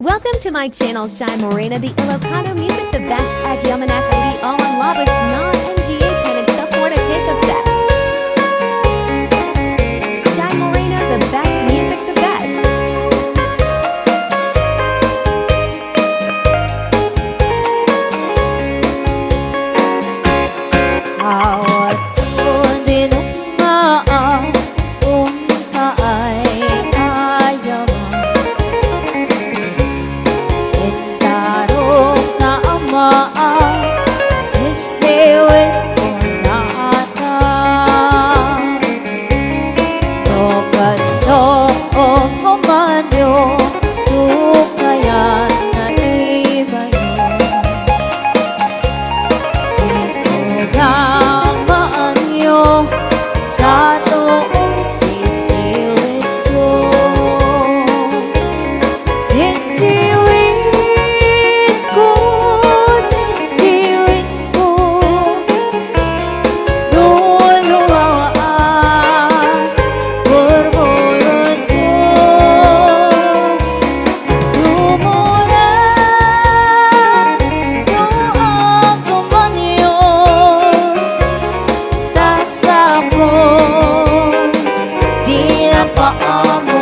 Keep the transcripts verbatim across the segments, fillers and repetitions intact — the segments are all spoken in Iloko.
Welcome to my channel, Shine Morena, the Ilocano music, the best. Agyaman a kailiawan, labas nga M G A ken agsuporta, take up set. Shine Morena, the best music, the best. Awat ko dinungngaan, umkaay-ayaman. Intaro nga amaan, sisiwit ko natan. No kano o kumanyo, tukayan na ibayo. Isuda maanyo, sa tuong sisiwitko. Sisiwitko, sisiwitko. Luluwa ang burburutko. Sumurek no agkumanyo, ta sapon di napaammo.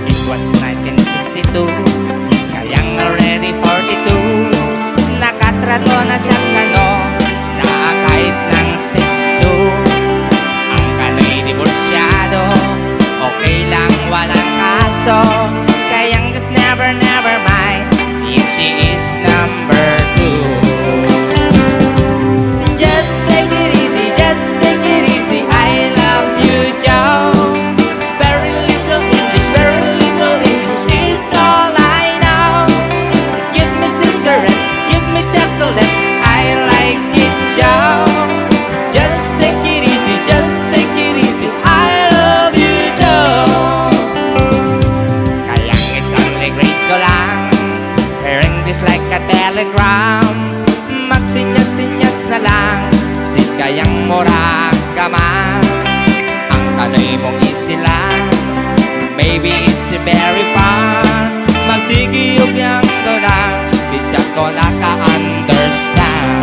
It was nineteen sixty-two, kayang already forty-two. Nakatrato na siya kano, naakait ng six two. Ang kano'y diborsyado, okay lang, walang kaso. Kayang just never, never mind if she is number two. Just take it easy, just take it easy. I love you, Joe. Very little English, very little English is all I know. Give me cigarette, give me chocolate, I like it, Joe. Just take it easy, just take it easy, I love you, Joe. Kayang it's only grade two lang, her English like a telegram. Magsinyas-sinyas na lang, si kayang murag gaman. Ang kano'y mong isilan, maybe it's very fun. Magsigiyog yang dolan, di siya ko naka-understand.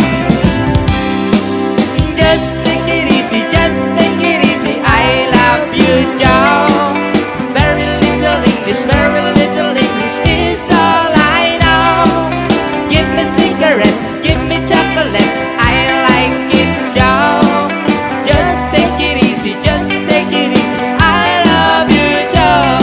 Just take it easy, just take it easy, I love you, Joe. Very little English, very little English is all I know. Give me cigarette, give me chocolate, I like it, Joe. Just take it easy, just take it easy, I love you, Joe.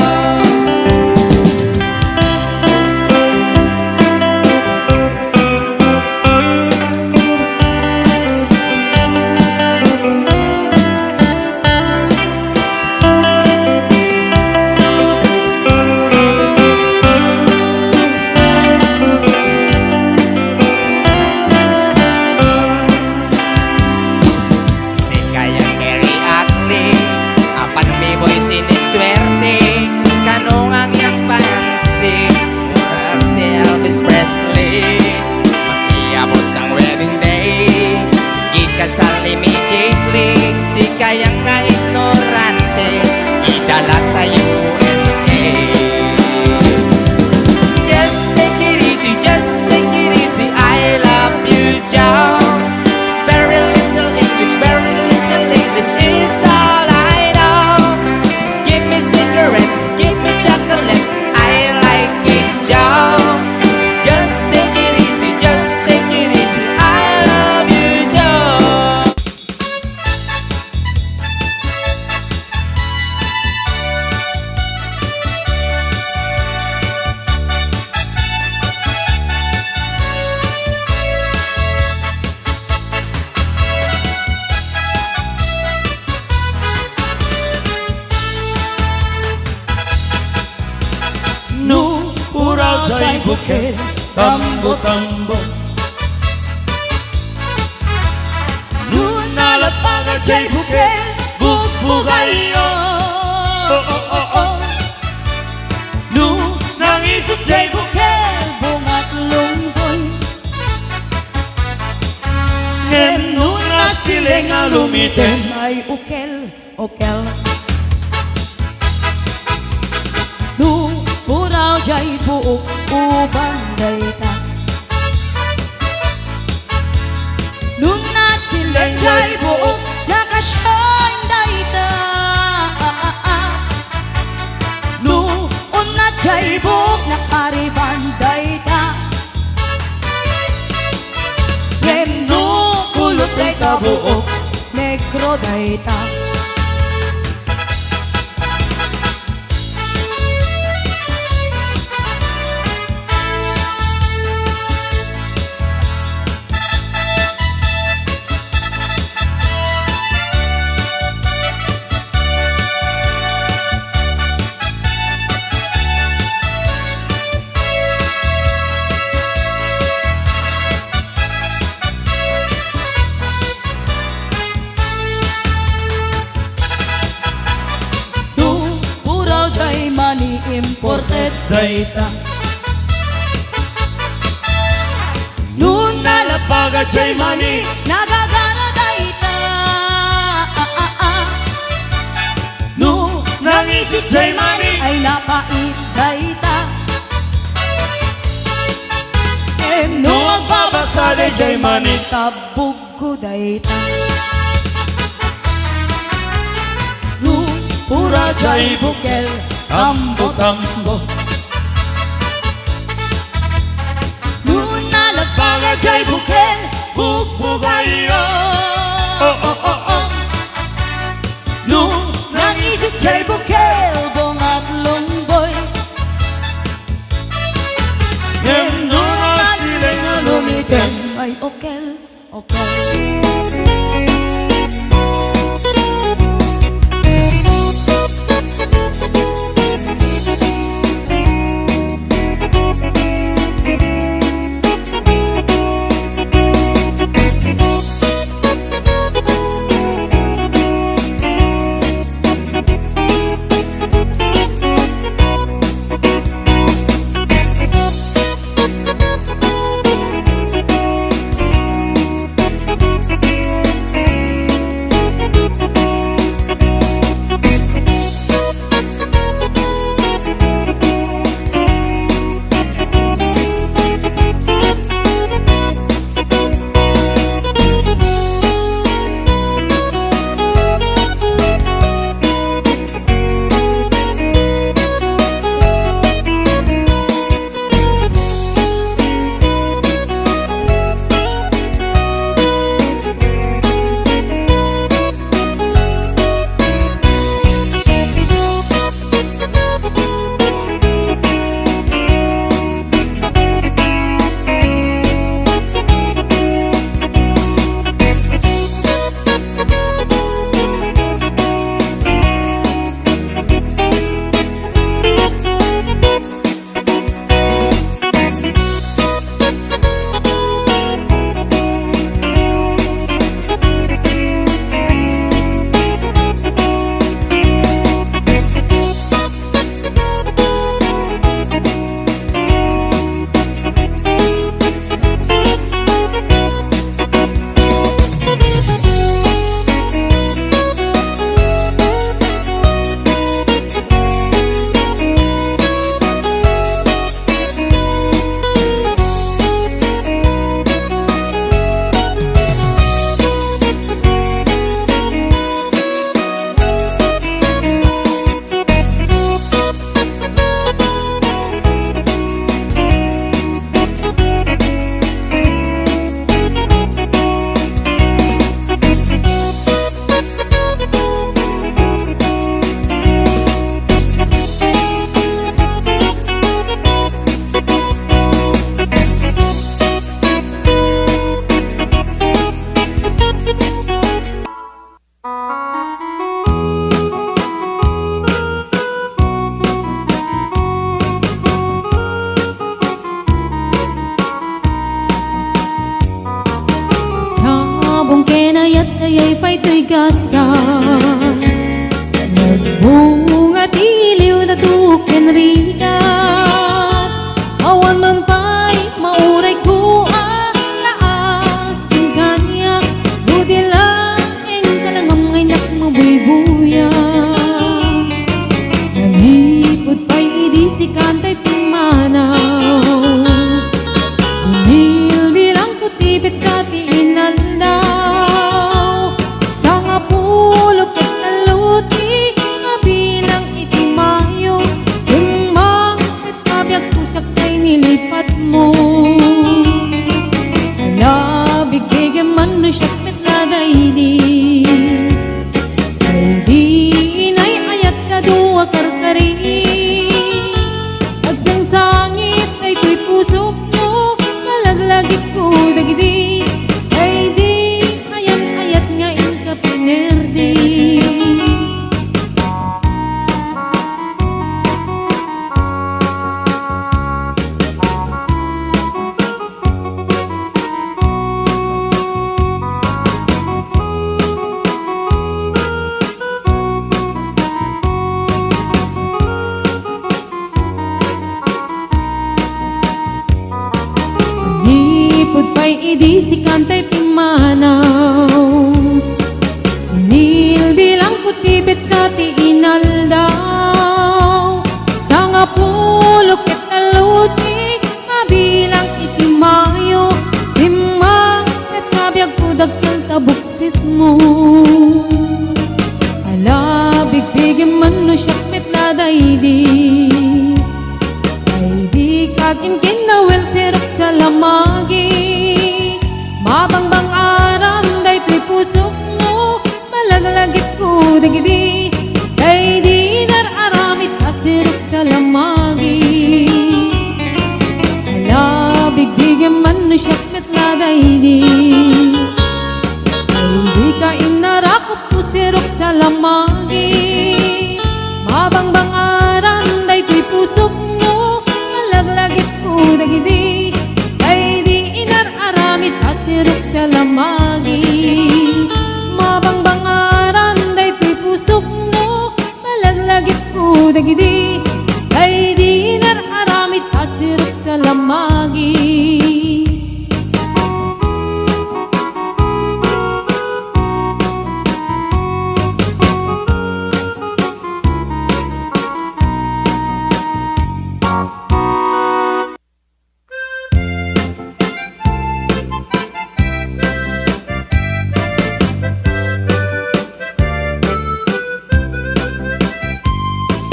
jay bukel, tambo-tambo. No nalapag jay bukel, bugbugayyo. Oh, oh, oh, oh. No nangisog jay bukel, bungat lungboy. Ngem no nasilen nga lumitem, ay ukel, ukel. No puraw jay buok, uban dayta. No nasilen jay buok, nakasian dayta. Ah, ah, ah. No unat jay buok, nakariban dayta. Ngem no kulot dayta buok, negro dayta. No puraw jay mani, imported dayta. No nalapag jay mani, nagagana dayta. Ah, ah, ah. No nangisog jay mani, ay napait dayta. Ngem no agbabasa dayjay mani, tabuggo dayta. No puraw jay bukel, tambo-tambo. No nalapag jay bukel, bugbugayyo. Oh, oh, oh, oh. No nangisog jay bukel, bungat lungboy. Ngem no nasilen nga lumitem, ay ukel, ukel. kasa. Nagbunga ti iliw na tuken rigat. Awan man pay mauray ko a naasin kaniak. Buti laeng talangam nga innak mabuybuya. Manipud pay idi sikan tay pimmanaw. Binilbilang ko ti petsa ti inaldaw. Sangapulo ket tallo ti mabilang iti Mayo. Simmang ket kabiagko siak tay nilipatmo. Ala, bigbigem man no siak met la daydi. Daydi inay-ayat kadu a karkari. Agsangsangit daytoy pusokmo, malaglagipko dagidi. Daydi ayan-ayat nga inka pinerdi. Manipud pay idi sikan tay pimmanaw. Binilbilang ko ti petsa ti inaldaw. Sangapulo ket tallo ti mabilang iti Mayo. Simmang ket kabiagko dakkel ta buksitmo. Ala, bigbigem man no siak met la daydi. Daydi kakinkinawel sirok sa lamagi. Mabangbang-aran daytoy pusokmo, malaglagipko dagidi. Daydi inar-aramid a sirok sa lamagi. Ala, bigbigem man no siak met la daydi. Daydi ka inarakop ko sirok sa lamagi. Mabangbang-aran daytoy pusokmo, malaglagipko dagidi. Daydi inar-aramid a sirok sa lamagi. Mabangbang-aran daytoy pusokmo, malaglagipko dagidi. Daydi inar-aramid a sirok sa lamagi.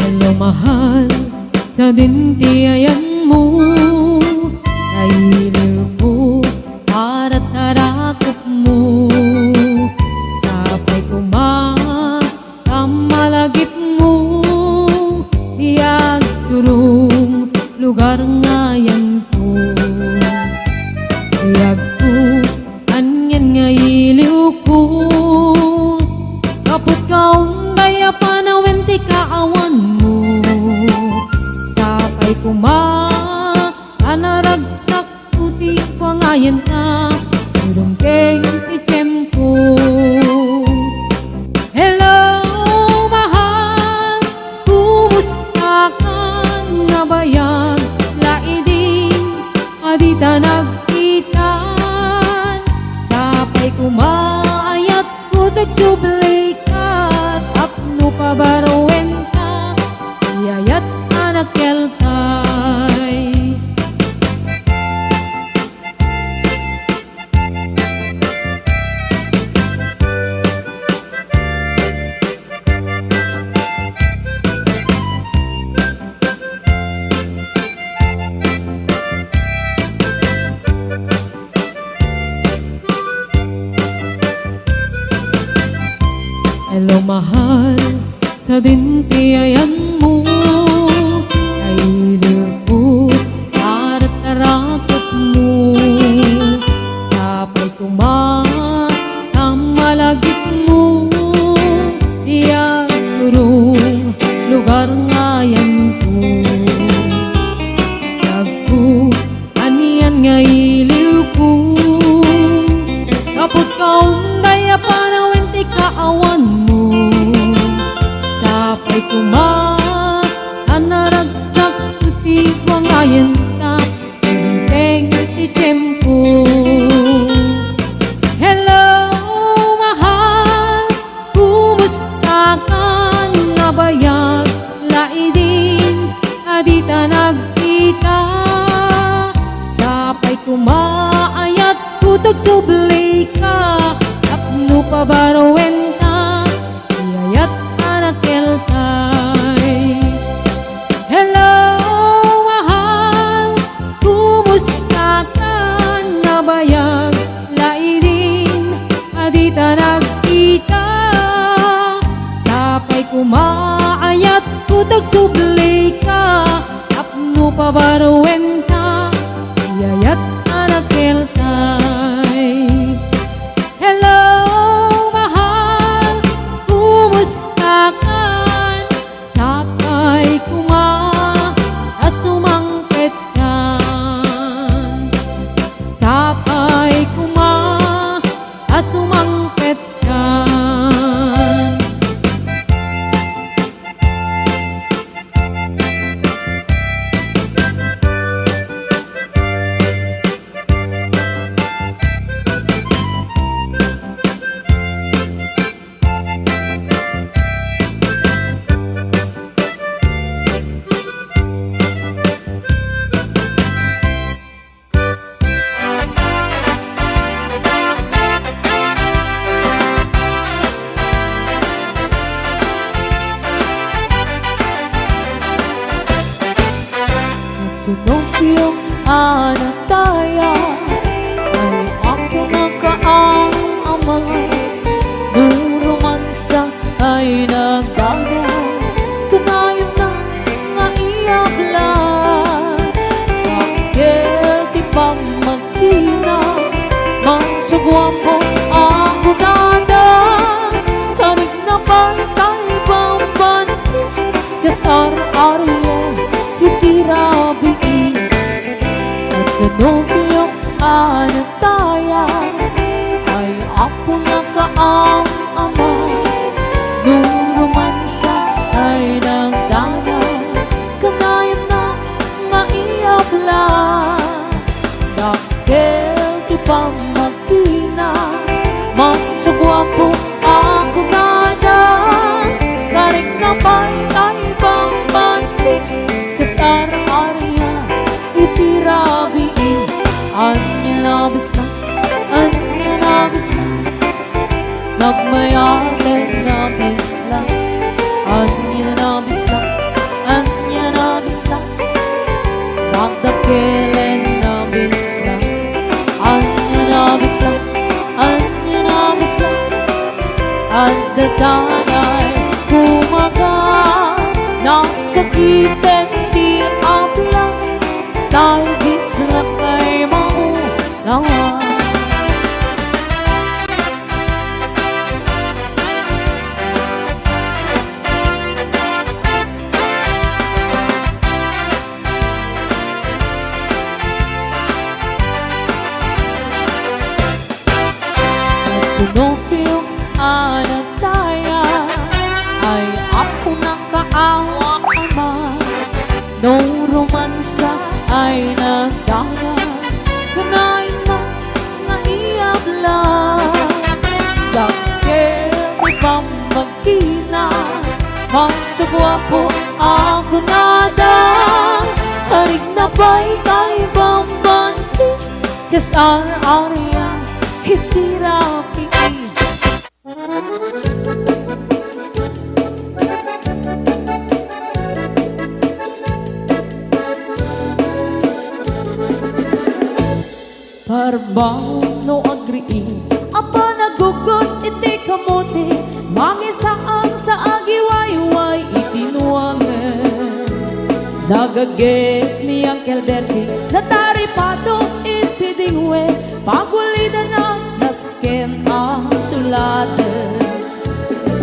Hello, mahal, sadin ti ayanmo. Nailiwko, paratarakopmo. Sapay koma, ta malagipmo ti agturong lugar nga ayanko. Ti agko, anian nga iliwko. Kaput kaunday a panawen ti kaawanmo. Sapay koma, a naragsak Puti ko nga ayan ta, dumteng ti tiempo. Hello, mahal, kumusta ka? Nabayag la idi a dita nagkitan. Sapay koma, ayat ko ti agsublikat, tapno pabaruen ta, ti ayat a nakelkay. Hello, mahal, sadin ti ayanmo. Nailiwko, paratarakopmo. Sapay koma, ta malagipmo ti agturong lugar nga ayanko. Agko, anian nga iliwko. Kaput kaunday a panawen ti kaaw- Pangayenta, inteng ti tiempo. Hello, mahal, kumusta ka? Nabayag laeng a dita nagkita. Sapay koma, ayatko ta agsublika, tapno pabaruenta ti ayat a nakeltay. Hello, mahal, kumusta ka? Nabayag laeng a dita nagkita. Sapay koma, ayatko ta agsublika, tapno pabaruenta ti ayat a nakeltay. Hello, mahal, kumusta ka? Sapay koma ta sumangpetkan. Sapay koma ta sumangpetkan. Tunopiok a nataya, ay Apo nga kaam-ama, no romansa ay nagdana, kanayon na nga iyabla. Dakkel ti pammag- ina, mansuguapo a kunada, karig na pay tay bambanti, kas ar-aria iti rabii. Ket no piok a nataya, ay Apo nga kaam-ama, no romansa ay nagdana, kanayon na nga iyabla. Dakkel ti pammagina, mansuguapo a kunada, karig na pay tay bambanti, kas ar-aria iti rabii. Ania a bislak, ania a bislak, nagmayaten a bislak. Ania a bislak, ania a bislak, nagdakkelen a bislak. Ania a bislak, ania a bislak, adda danay kumaga, nasakiten ti ablak, tay bislak ay maunawan. Pinocchio a nataya, ay Apo nga kaam-ama. No romansa ay nagdara, kanayon na nga iyabla. Dakkel ti pammagina, mansuguapo a kunada, karig na pay tay bambanti, kas ar-aria iti rabii. Parbaon no agriing a panaggugot iti kamote, mangisaan sa agiwayway iti nuangen. Nagagep ni Uncle Bertie, nataripado iti dingwe, pagulidana nasken a tulaten.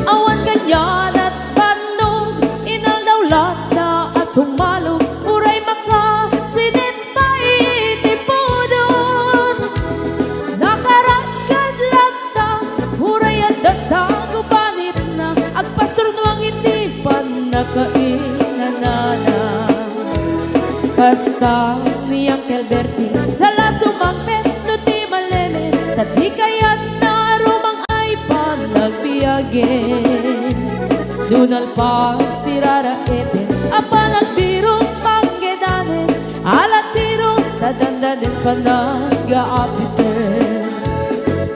Awan kanianan bannog, inaldaw latta a sumalo, uray makasinit pay ti pudot. Nakarakad latta, uray adda sa gubanitna, agpasturnuang iti pannakainanana. Kas Kasta ni Uncle Bertie, sala sumangpet no ti malemed, ta di kayatna rumang-ay panagbiagen. Dunalpas ti raraepen a panagbirok panggedanen, alatiro ta dandanen panagaapiten.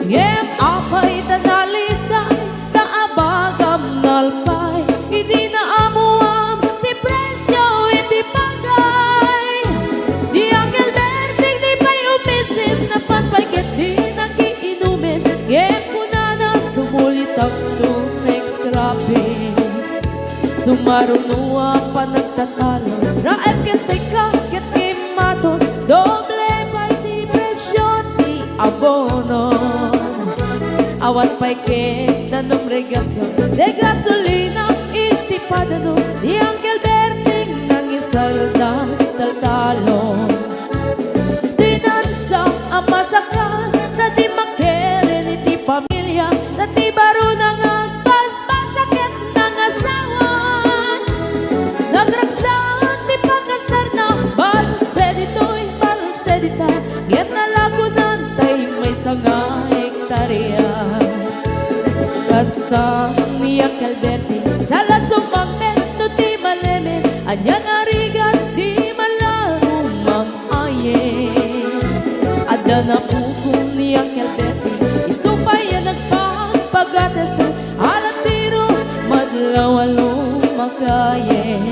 Ngem apay ta naliday, ta abagam nalpay, idi naammoam ti presio iti bagay. Ni Uncle Berting di pay umisip, napan pay ket di nakiinumen, ngem kunana, "Sumulitakto next cropping." Sumaruno a panagtatalo, raep ken sika ket immaton, doble pay ti presio ti abono. Awan pay ket danum regasion, de gasolina iti padano, ni Uncle Berting nangisalda taltalon. Dinansa a masakkan, ta di makilen iti pamilia, ta ti barona nga agbasbasak ket nangasawan. Nagragsak ti pakasarna, balse ditoy, balse dita, ngem nalakonan tay maysa nga hektaria. Kasta ni Uncle Berting, sala sumangpet no ti malemed, ania nga rigat di malarumang ayen. Adda napukaw ni Uncle Bertie, isu pay a nagpagpagates, alatiro madlaw a lumakayen.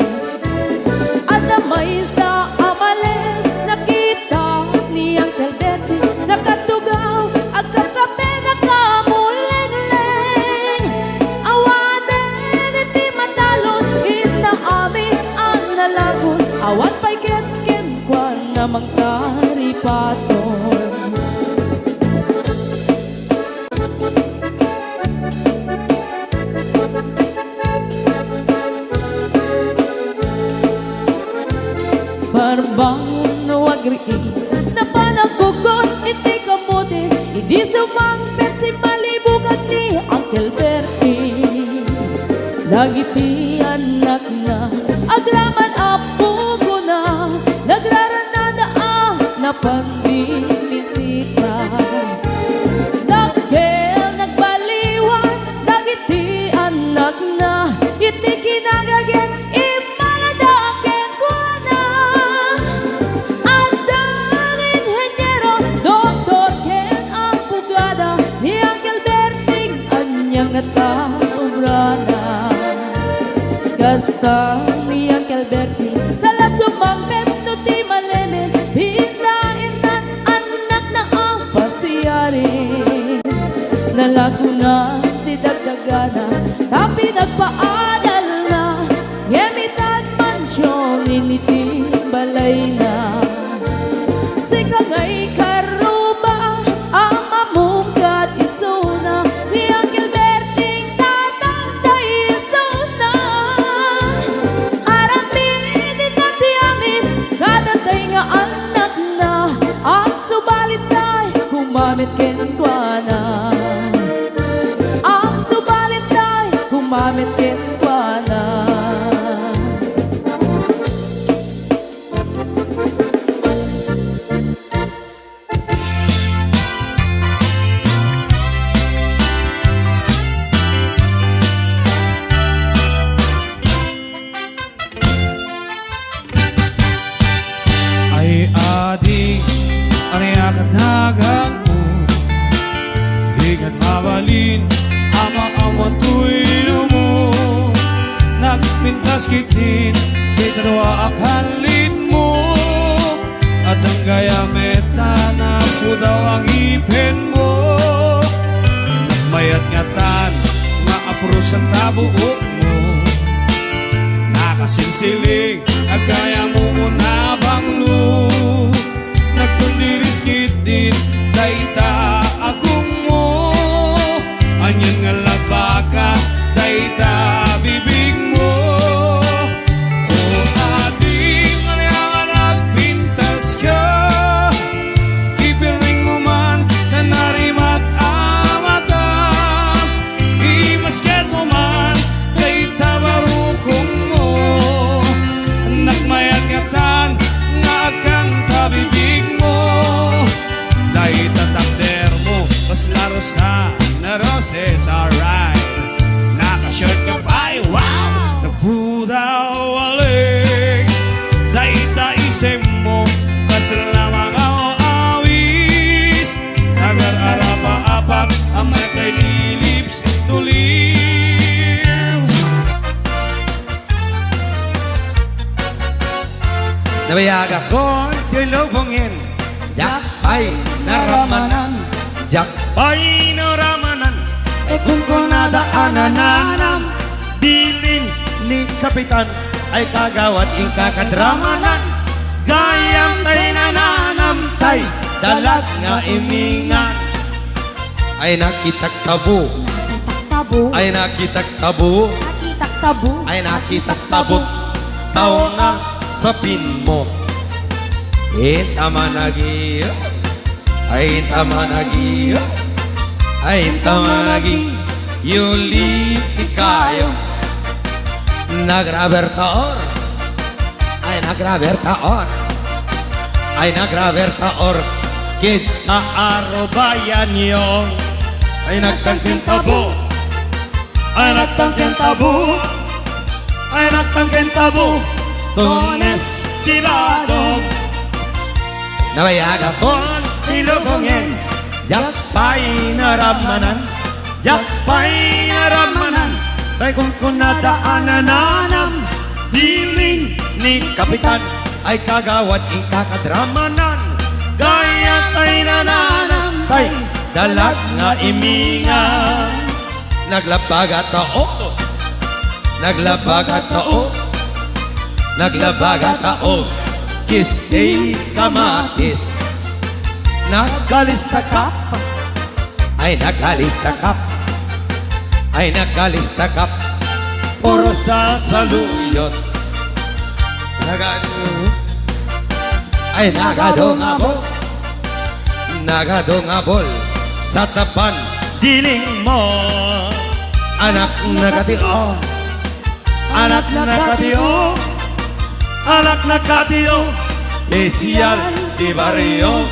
Adda maysa a malemed, nakita ni Uncle Bertie, nakatugaw, agkakape, nakamulengleng. Awanen iti matalon, inna amin a nalagon, awan pay ket ken kuana mangkaripaton. Parbangon no agriing, napan aggugot iti kamote, idi sumangpet simmalibugan ni Uncle Bertie. Dagiti annakna, agraman a pugona, nagrarannada a napan bimisita. Dakkel nagbaliwan dagiti annakna, iti kinagaget immanada kenkuana. Adda inheniero, doktor, ken abogada, ni Uncle Berting ania ngata obrana. Kasta ni Uncle Berting, sala sumangpet no ti malemed, pinta innan annakna a pasiari. Nalakonan ti dagdagana, ta pinagpaadalna, ngem itan mansion iti balayna. Sika ngay karruba a mamungkat isuna, ni Uncle Berting tatangtay isuna. Aramid ita ti amin, kadatay nga annakna, agsubalit tay kumamet kenkuana. Agsubalit tay kumamet kenkuana. Ay, adi, ania ket nagangko, di ket mabalin a maammoan toy numo. Nagpintas ketdin dayta dua a kallitmo. Addan gayam met ta napudaw a ngipenmo. Mayat ngatan nga apurosan ta buokmo. Nakasilsiling a gayam a banglo. Nagtundiris ketdin dayta agongmo. Anian nga labaka dayta bibigmo. O adi, ania nga nagpintaska, ipirmingmo man ta narimat a mata, imasketmo man dayta barukongmo. Nagmayat ngatan nga Selama kau awis, agar arapa-apak, amay kay lilips tulis. Nabayagakon ti lubongen, diak pay naramanan. Diak pay naramanan. E kunkunada a nananam. Bilin ni Kapitan ay kagawad inka kadramanan. Gayam tay nananam tay dalag nga imingan. Ay nakitak tabo. Nakitak tabo. Ay nakitak tabo. Nakitak tabo. Ay nakitak tabo. Tao nga sapin mo. Inta managi. Ay inta managi. Ay inta managi. Yuli ti kayo. Nagraber taor. Ay nagraber taor. Ay nagraber taor. Kids ta arubayan yo. Ay nagtangken tabo. Ay nagtangken tabo. Ay nagtangken tabo. Tones tirado. Nabayagakon ti lubongen. Diak pay naramanan. Diak pay naramanan. Tay kunkunada a nananam. Bilin ni Kapitan ay kagawad inka kadramanan. Gayam tay nananam. Tay dalag nga imingan. Naglabag a tao. Naglabag a tao. Naglabag a tao. Kisti kamatis. Nagkalista ka. Ay nagkalista ka. Ay nagkalista ka. Puro sasaluyot. Nagadu. Ay nagadu nga bol. Nagadu nga bol. Sa tapan diling mo. Anak nagati, oh. Anak na katio, anak na katio, special di barrio.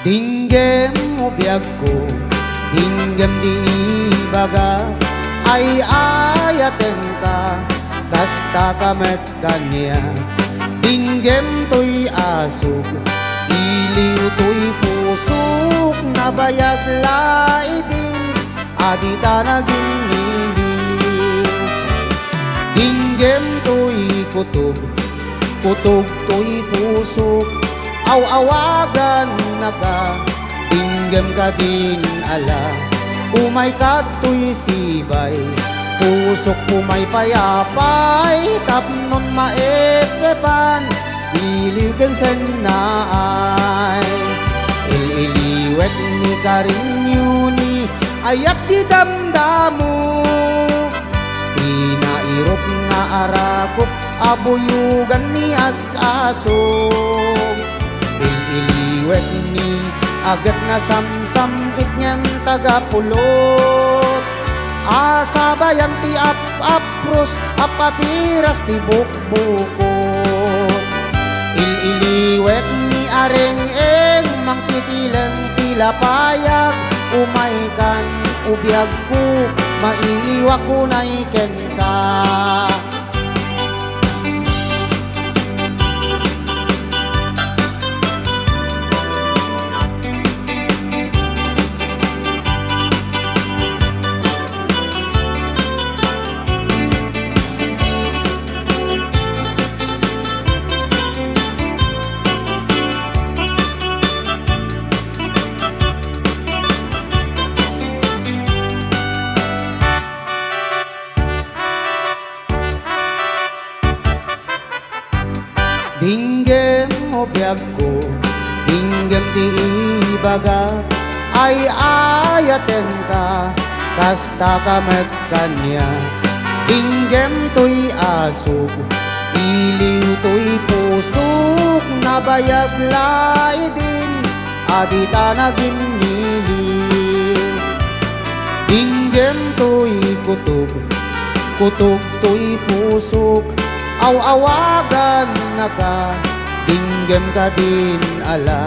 Dinggem mo biagko, dinggem di ibaga, ay-ayatenka, kasta ka met kaniak. Dinggem toy asuk, iliw toy pusok, nabayag la itin a dita nagimmiliw. Dinggem toy kutog, kutog toy pusok, aw-awagannaka, dinggem kadin ala, umayka toy sibay, Pusok, umay pay apay tapnon maeppepan, iliw ken sennaay. Il-iliwek ni Karin Yuni, ayat ti damdamo. Ti nairok nga arakop a buyogan ni As-aso. Il-iliwek ni aget nga samsam-it ngem taga pulot. Asabayan ti ap-apros, ap-apiras ti bukbukot. Il-iliwek ni areng-eng mangtitileng ti lapayag, umaykan, ubiagko, mailiwak unay kenka. Dinggem, o biagko, dinggem ti ibagak, ay-ayatenka, kastaka met kaniak. Dinggem toy asok, iliw toy pusok, nabayag la idin a dita naginniling. Dinggem toy kutog, kutog toy pusok, aw-awagannaka, dinggem kadin ala.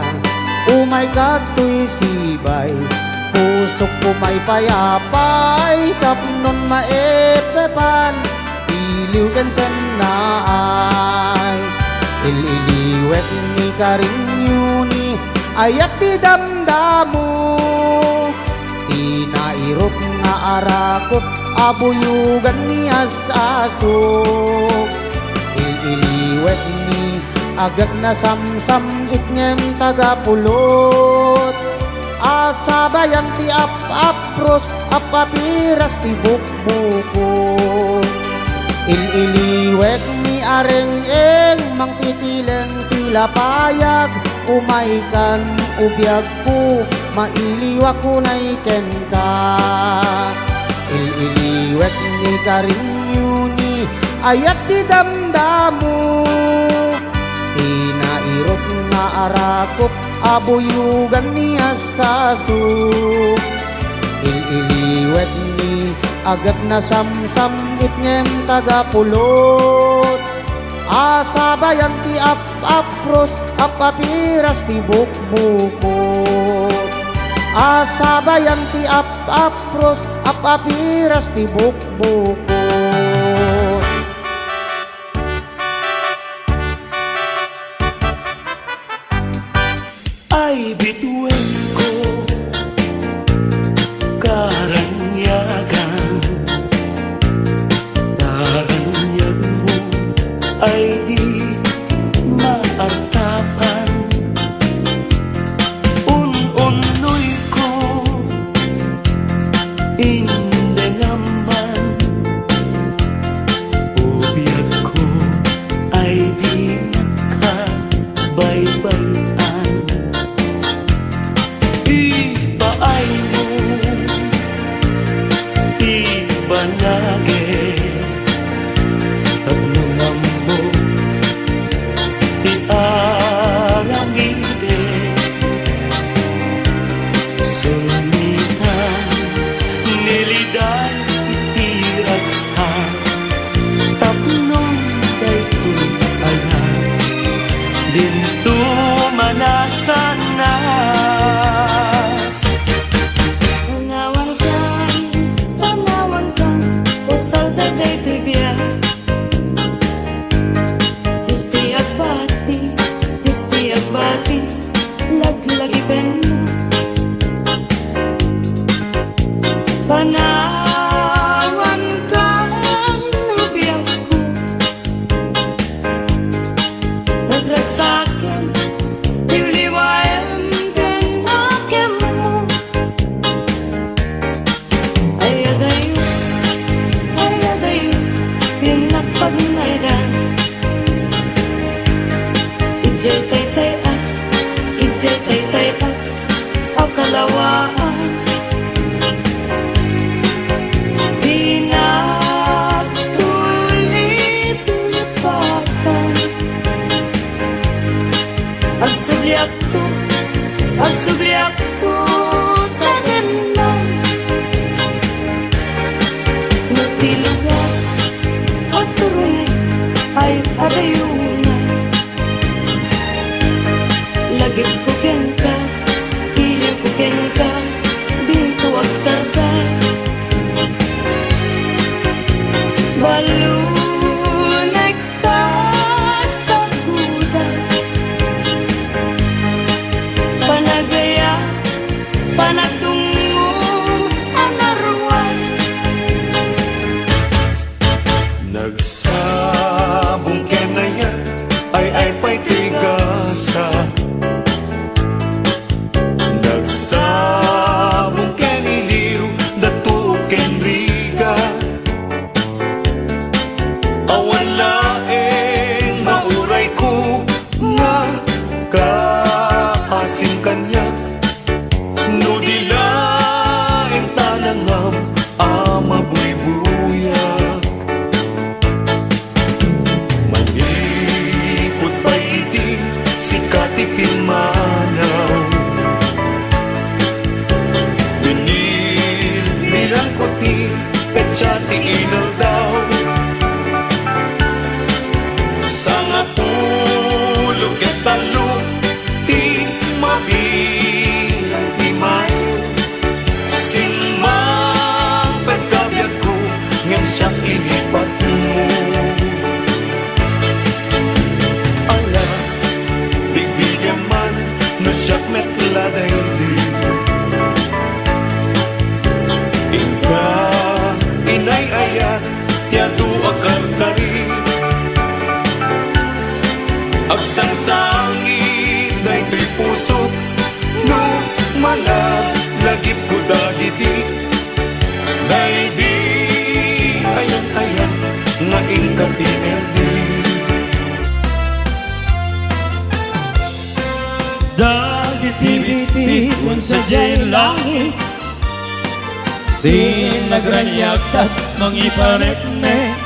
Umayka toy sibay, pusok, umay pay apay tapnon maeppepan, iliw ken sennaay. Il-iliwek ni Karin Yuni, ayat ti damdamo. Ti nairok nga arakop a buyogan ni As-aso. Il-iliwek ni aget nga samsam-it ngem taga pulot. Asabayan ti ap-apros, ap-apiras ti bukbukot. Il-iliwek ni areng-eng mangtitileng ti lapayag, umaykan, ubiagko, mailiwak unay kenka. Il-iliwek ni Karin Yuni, ayat ti damdamo. Ti nairok nga arakop a buyogan ni As-aso. Il-iliwek ni aget nga samsam-it ngem taga pulot. Asabayan ti ap-apros, ap-apiras ti bukbukot. Asabayan ti ap-apros, ap-apiras ti bukbukot. Ay, bituenko, karanyagan, karanyagmo, ay di maartapan. Un-unnoyko, indengam man, o biagko, ay di makabaybay-an. Ipaaymo ti banagek tapno ammok Nagsabong ken ayat, ay-ay pay ti gasa. Nagsabong ken iliw, dato ken rigat. Awan laeng maurayko nga kaasim kaniak. No di laeng talangam a mabuybuyak. Manipud pay idi sika ti pimmanaw, binilbilanko ti petsa ti inaldaw. Sangapulo ket tallo ti mabilang ti Mayo. Simmangpet kabiagko, ngem siak inipatmo. Ala, bigbigen man no siak met la daydi. Inka, inay-ayat, ti adu a karkari. Agsangsangit daytoy pusok no malagipko dagiti daydi ayan-ayan nga inka pinerdi. Dagiti bitbitko sadiay langit, sinagraniagtak mangipaneknek.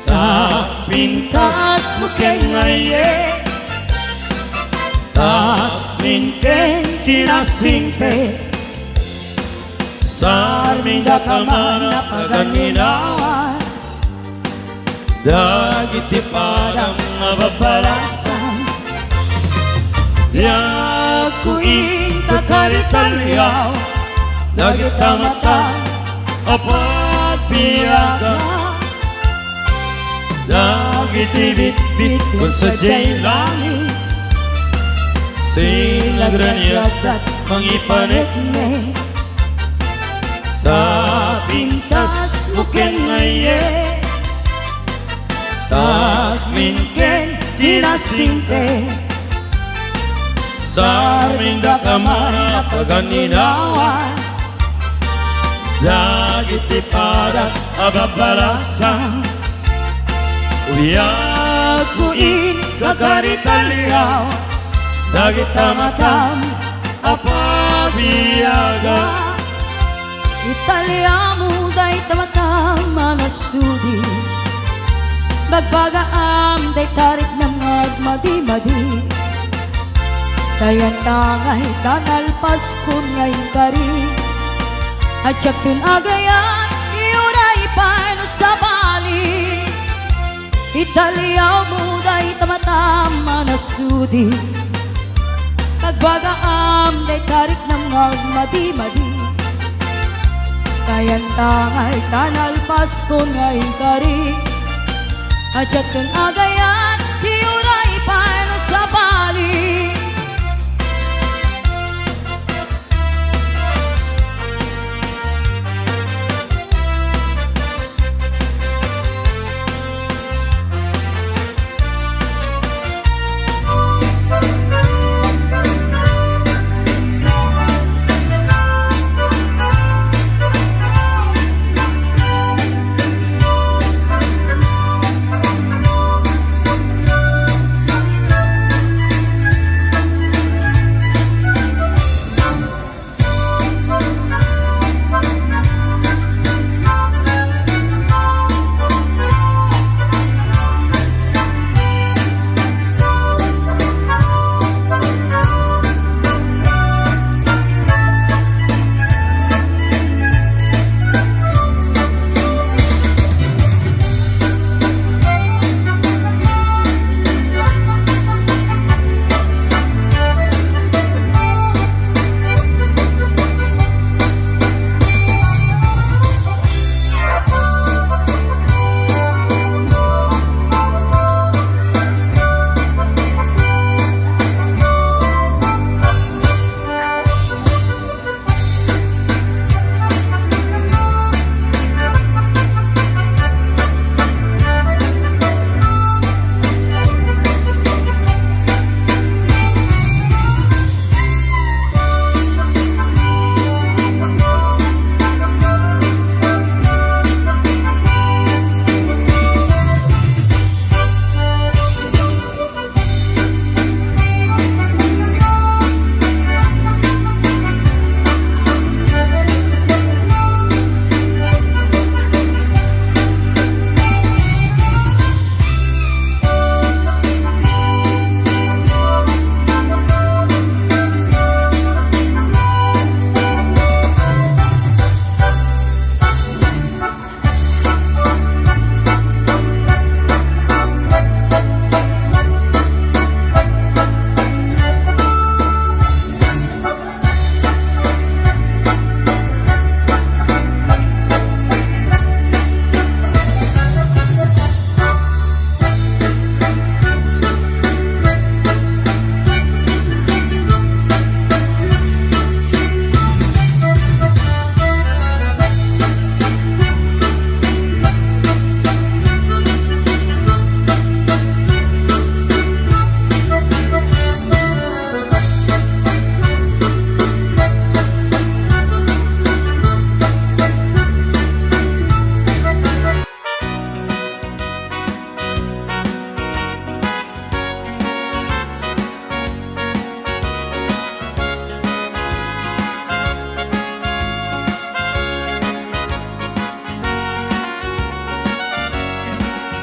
Ta pintasmo ken nga ayat, ta min ken kinasingpet. Sarmingdaka man a paganinawa, dagiti padam nga babbalasang. Biagko inka karitaliaw, dagita mata a pagbiaga. Dagiti bitbitko sadiay langit, sinagraniagtak mangipaneknek. Ta pintasmo ken nga ayat, ta min ken kinasingpet. Sarmingdaka man a paganinawa, dagiti padam a babbalasang. Biagko inka karitaliaw, dagita matam a pabiaga. Italiamo dayta matam a nasudi. Bagbagaam dayta riknam nga agmadimadi. Kayanta nga ita nalpaskon nga inkari. Adiakton agayat, uray pay no sabali. Italiamo dayta matam a nasudi. Bagbagaam dayta riknam nga agmadimadi. Kayanta nga ita nalpaskon nga inkari. Adiakton agayat, uray pay no sabali.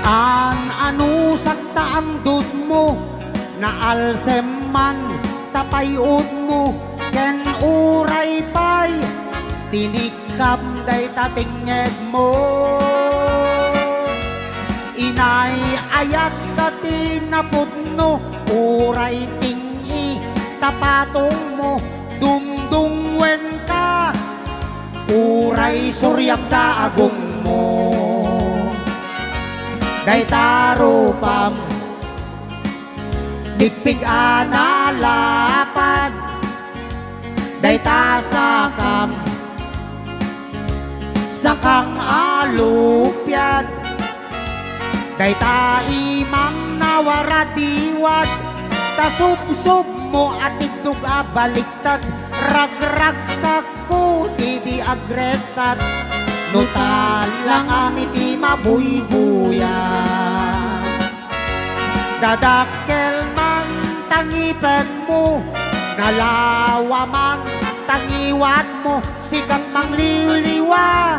An-anusak ta angdudmo, naalsem man ta pay-odmo, ken uray pay tinikkam dayta tingngedmo. Inay-ayatka ti napudno, uray ting-i ta patongmo, dungdungwenka, uray suriam ta agongmo. Dayta rupam, bigpig a nalapad, dayta sakam, sakang a lupiad, dayta imam nawaradiwad, ta subsubmo a tibtog a baliktad, ragragsakko ti di agresat, no talangam iti mabuybuya. Dadakkel man ta ngipenmo, nalawa man ta ngiwatmo, sikat mangliwliwa,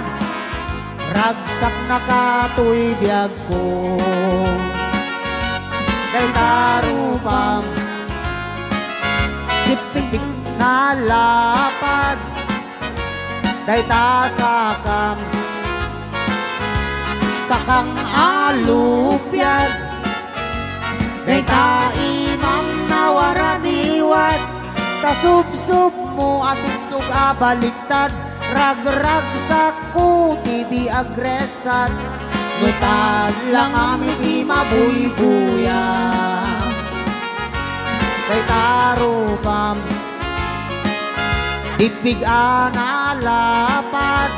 ragsaknaka toy biagko. Dayta rupam, bigpig nalapad, dayta sakam, sakang a lupiad, dayta imam nawaradiwad, ta subsubmo a tibtog a baliktad, ragragsakko ti di agresat, no talangam iti mabuybuya. Dayta rupam, bigpig a nalapad,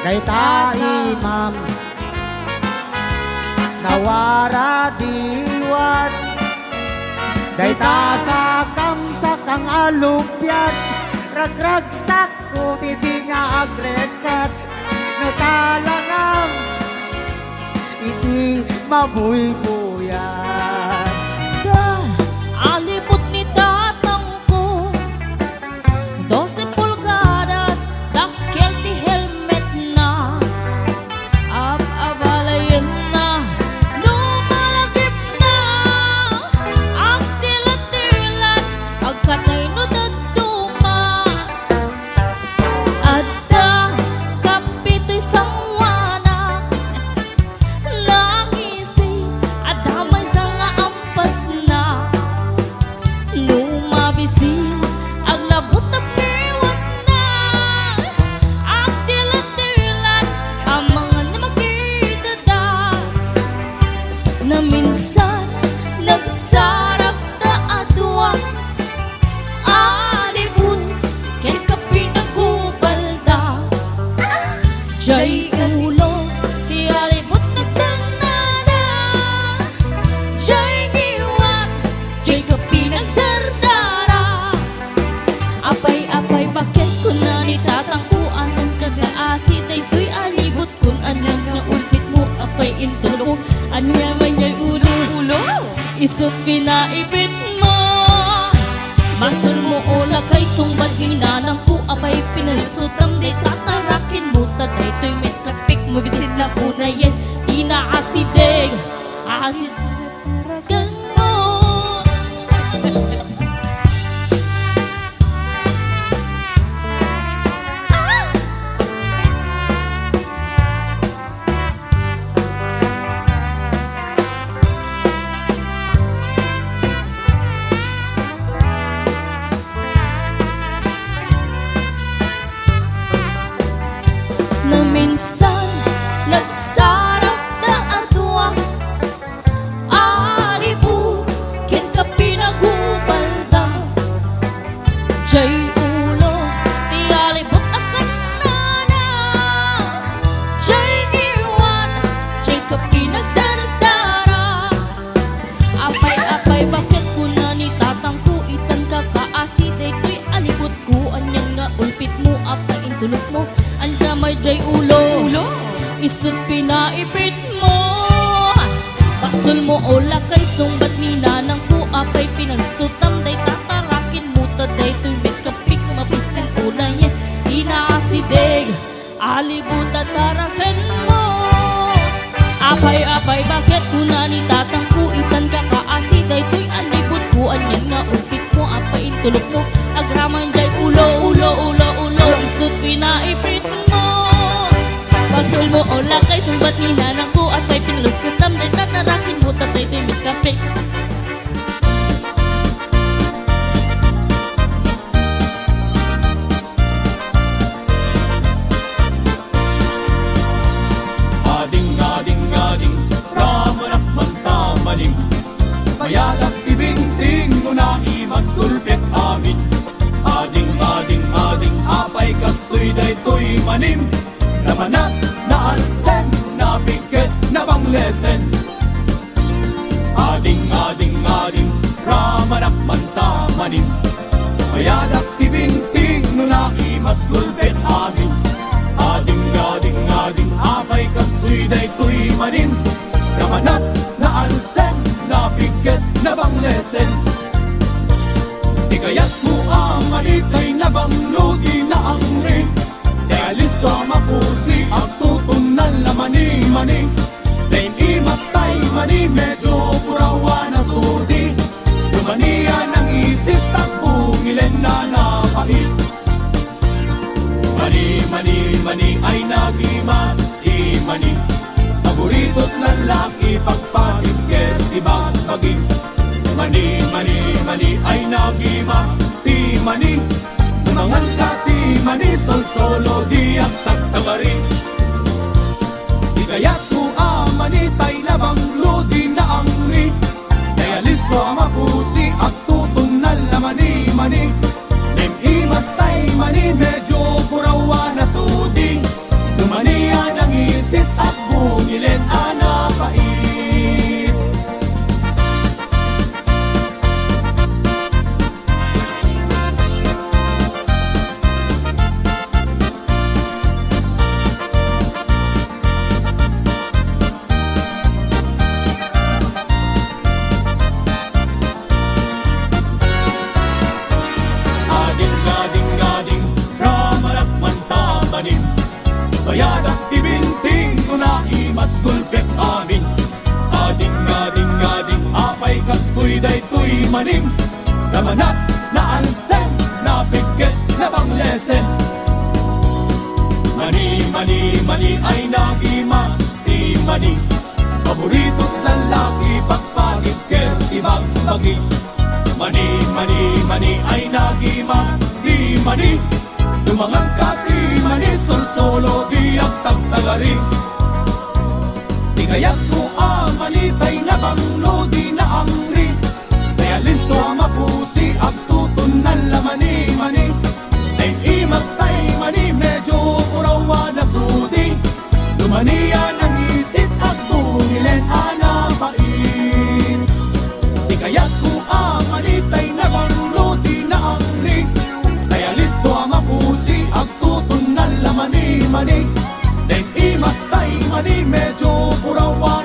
dayta imam nawaradiwad, dayta sakam, sakang a lupiad, ragragsakko ti di nga agresat, no talangam iti mabuybuya. Da, alibut ni tatangko, dose pulgadas, dakkel ti helmetna. Ab-abalayenna, no malagipna, agdilat-dilat, agkatay no dadduma. Adda kapitoy sanguanak, nangisi, adda maysa nga ampasna. No mabisi, aglabut a piwatna, agdilat-dilat, amangan nga makidada. Naminsan, nagsaragda a dua, alibut ken kapinagubalda. Jay ulo ti alibut nagdannana, jay ngiwat, jay kapinagdardara. Apay, apay, baket, kuna ni tatangko, anian kakaasi daytoy alibut, kun anian nga ulpitmo, apay intulokmo, ania man jay ulo. Ulo. Isu't pinaipitmo. Basolmo o lakay, sungbat ni nanangko, apay pinalsutam dayta tarakenmo, ta daytoy met kapik, mabisin la unayen, ti naasideg. Asideg. Kenmo. Naminsan, nagsaragda a dua, alibut ken kapinagubalda. Jay ulo ti alibut a kannana, jay ngiwat, jay kapinagdardara. Apay, apay, baket, kuna ni tatangko, itan kakaasi daytoy alibutko, anian nga ulpitmo, apay intulokmo, ania man jay ulo. Ulo. Isu't pinaipitmo. Basolmo o lakay, sungbat ni nanangko, apay pinalsutam dayta tarakenmo, ta daytoy met kapik, mabisin unayen, ti naasideg. Alibut a tarakenmo. Apay Apay, apay, baket kuna ni tatangko, itan ka kaasi daytoy a libotko, anian nga ulpitmo, apay intulokmo, agraman jay ulo, ulo, ulo, ulo, isut pinaipitmo. Basolmo o lakay, sungbat ni nanangko, apay pinlusketdam dayta narakinmo, tatay ti met kape. Ading, ading, ading, ramanak man ta manim. Mayadak ti binting no naimas gulpet amin. Ading, ading, ading, apay kastoy daytoy manim. Namanak, naalsem, napigket, nabanglesen. Ading, ading, ading, ramanak man ta manim. Mayadak ti binting no naimas gulpet amin. Ading, ading, ading, apay kastoy daytoy manim. Ramanak, naalsem, napigket, nabanglesen. Ti kayatmo a mani tay nabanglo ti naangri. Tay alisto a mapusi, agtutunnal a mani, mani. Tay imas tay mani, medyo purawan a sudi. Lumania nangisit, agbungilen a napait. Mani, mani, mani ay nagimas ti mani. Paborito't lallaki, pagpatibker ti bagbagi. Mani, mani, mani ay nagimas ti mani. Mangan ka ti mani, solsolo, diak tagtagari. Di kayatmo a mani tay nabanglo di naangri. Tay alisto a mapusi, agtutunnal a mani, mani. Ngem imas tay mani, medyo purawan a sudi. Lumania nangisit, agbungilen a napait. Ading, ading, ading, ramanak man ta manim. Bayadak ti binting no naimas gulpet amin. Ading, ading, ading, apay kastoy daytoy manim. Namanak, naalsem, napigket, nabanglesen. Mani, mani, mani ay nagimas ti mani. Paborito't lallaki, pagpatibker ti bagbagi. Mani, mani, mani ay nagimas ti mani. Dumangan ka ti mani, solsolo, diak tagtagari. Di kayatmo a mani tay nabanglo di naangri. Tay alisto a mapusi, agtutunnal a mani, mani. Tay imas tay mani, medyo purawan a sudi. Lumania nangisit, agbungilen a napait. Di kayatmo a mani tay nabanglo di naangri. Tay alisto a mapusi, agtutunnal a mani, mani. Tay imas tay mani, medyo purawan